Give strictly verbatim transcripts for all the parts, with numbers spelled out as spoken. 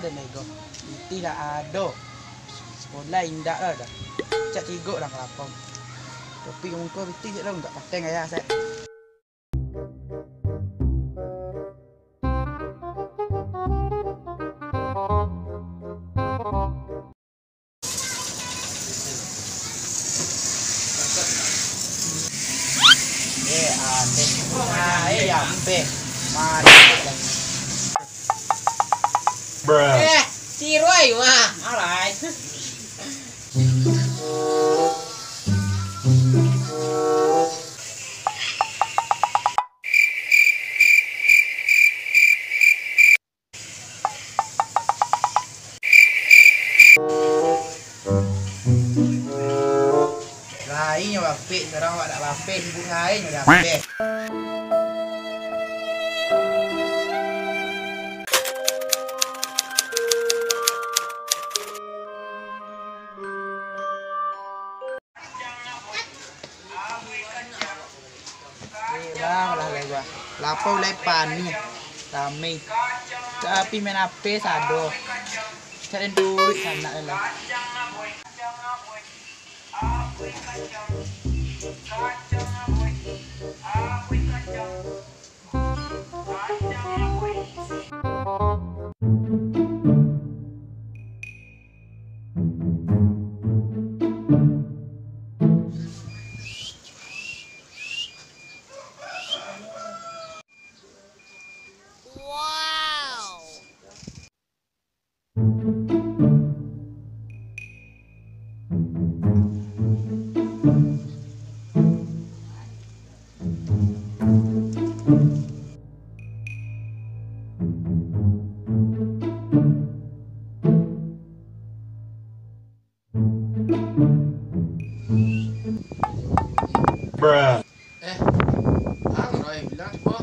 Nego, pitih dak ado. Sekolah indak lah dah. Cak cigok urang lapau. Topi ka muko, pitih cak lo, ndak pateng gaya sek. Eh, ah, teh. Ah, eh, ya, ampeh. Mari. Eh, si Roy mah, alai. Lainyo bapek, surang awak dak bapek, sibuk lainyo dapek. Eh, lah, lah, lah, gua. Lapau lai panuah, rami. Tapi main H P sado. Cari duit sanak lah. Eh, ang Roy bilang cubo.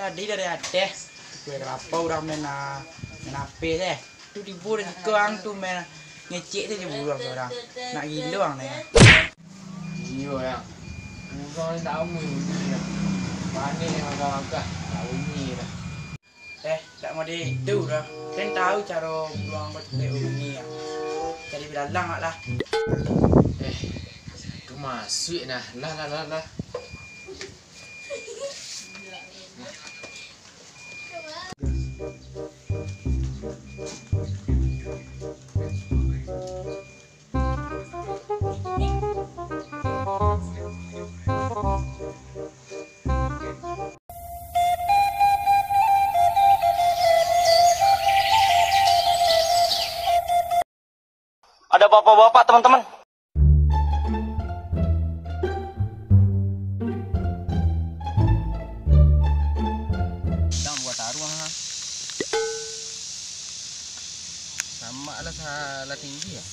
Tadi dari ateh, kue lapau urang main, ah, main H P deh. Tu tibo dari siko ang tu main ngecek sajo buruang surang. Nak gilo ang nyo. Iyo, Yang. Urang ni tahu bunyi, Yang. Panik Yang agak-agak, tak bunyi dah. Eh, tak mau di itu dah. Kan tahu caro buruang bacetek bunyi, Yang. Cari bilalang lah. Eh, tu masuk nah. Lah, lah, lah, lah. Ada bapak-bapak, teman-teman. Dang buah taruang ha. Samak lah, salah tinggi ya.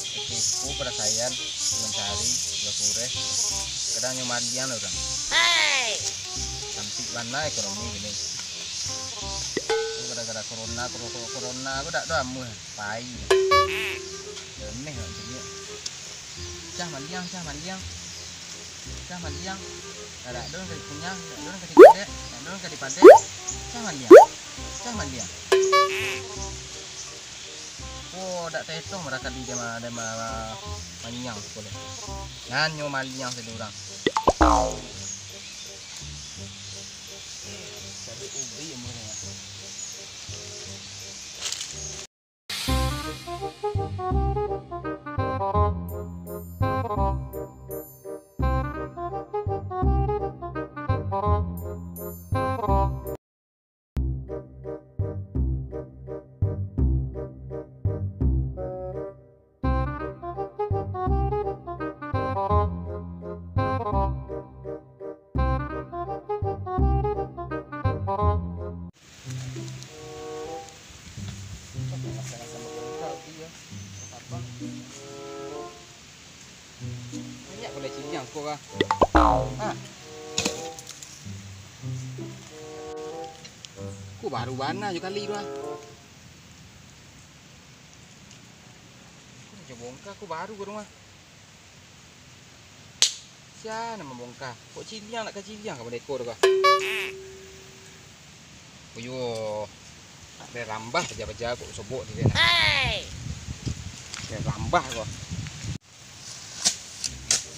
Tipu perasaian, mancari, bakureh. Kadang nyo maliang lah urang. Sampik bana ekonomi kini. Tu gara-gara corona, corona, corona ko dak do amuah, pai. Aneh lah caliak. Cah maliang, cah maliang. Cah maliang. Dak do ka dipunyah, dak do ka dipadek, dak do ka dipadek. Cah maliang. Cah maliang. Oh, dak tetong barakali dia ma-, dia ma-, maliang sakolah. Nan nyo maliang sadurang. Cari ubi umurnya. Banyak pulai ciliang ko ka. Ha. Ko baru bana jo kali tu ah. Ko jo bongka ko baru ko rumah. Jan mambongka. Kok ciliang nak ka ciliang ka bondeh ko tu ka. Uyo. Nak rambah baja-baja kok sobok di den. Rambah ko.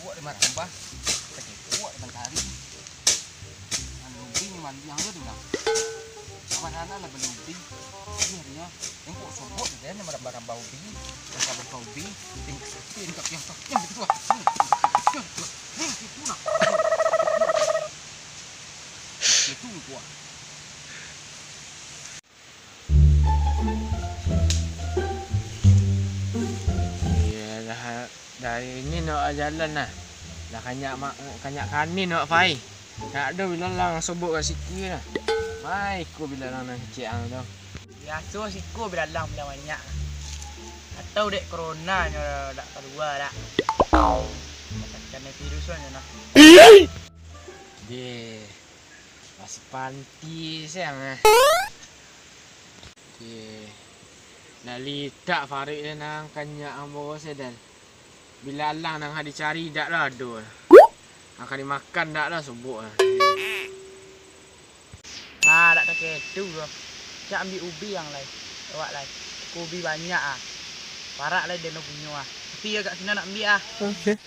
Kuat di marambah. Kuat di mancari. Anu, ubi ni maliang tu, Bang. Apa sana lah beli ubi. Iya, dia. Engkau sobok tu, dia marambah-rambah ubi. Marambah-rambah ubi. Tingkah, tingkah, tingkah, tingkah, gitu lah. Hmm, gitu lah. Hmm, gitu lah. Gitu, kuat. Iyo lah, dari ini nak jalan lah. Lah kanyak mak, kanyak kanin nak pai. Tak ado bilalang sobok ka siki lah. Mai ko bilalang nan kecek ang tu. Biaso siko bilalang bilang banyak. Atau dek corona nyo dak kalua dak. Kena virus nyo nah. Deh. Masih panti siang ah. Ye. Lah litak parik dia nang kanyak ambo sedan. Bilalang nang ka dicari dak lah ado. Nang ka dimakan dak lah sobok ah. Ah, dak takeh tu doh. Cak ambiak ubi yang lai. Awak lai. Ubi banyak ah. Parak lai den punyo ah. Tapi agak sinan nak ambiak ah. Oke.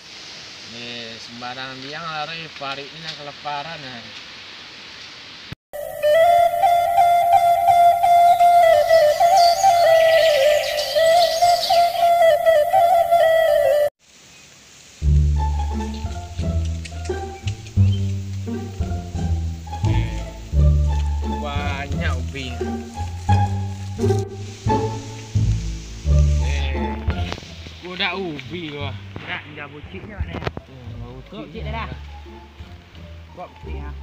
Eh, sembarang biang lah, Roy. Parik ni nang kelaparan ah. Banyak ubi. Eh, budak ubi wah. Nak jabu cik je maknanya. Kok cik dah. Kok cik ah.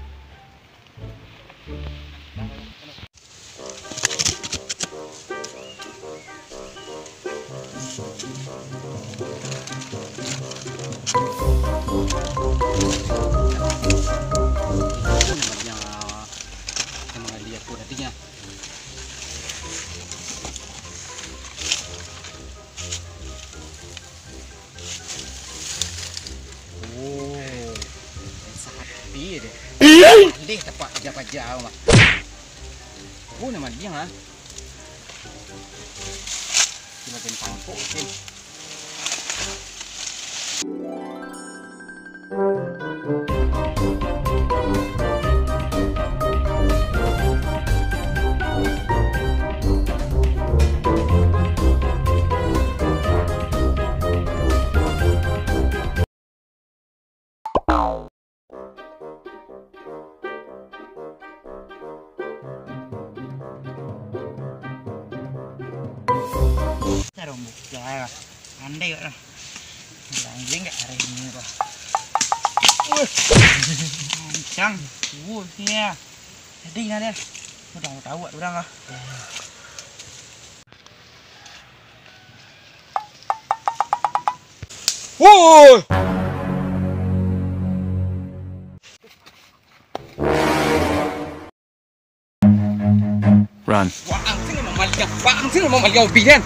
Oh, sapi deh. Malih tapak paja-paja mah. Oh, nak maliang ah. Cuma den tangkok, den. Tarong buka lah. Andai kok lah. Lanjing kat hari ini kok. Wih. Mancang. Wuh, ni ya. Jadi lah dia. Udah tahu orang lah. Woi! Run. Waang sini mamaliang, waang sini mamaliang ubi den.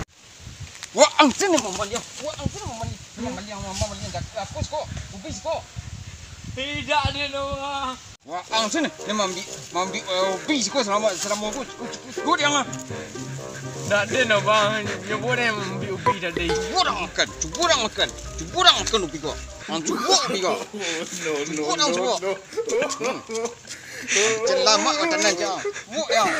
Waang sini mamaliang, waang sini mamaliang, mamaliang, mamaliang jaku aku siko, ubi siko. Tidak ada nama. Waang sini, ni mambi, mambi, eh, ubi siko salamo, salamo ko. Cubo diang ah. Dak ado no bang, nyo buek den mambi ubi tadi. Cubo diang makan, cubo diang makan, cubo diang makan ubi ko. Ang cubo ubi ko. No, no, cubo diang no, cubo. No. Hmm. Celamak makanan ko. Cubo diang.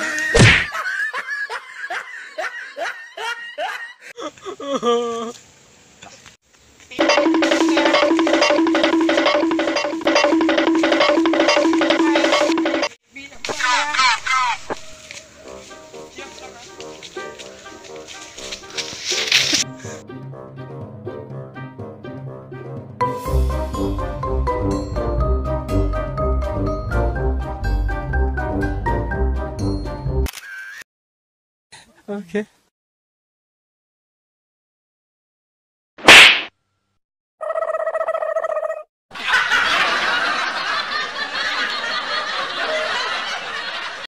Oke.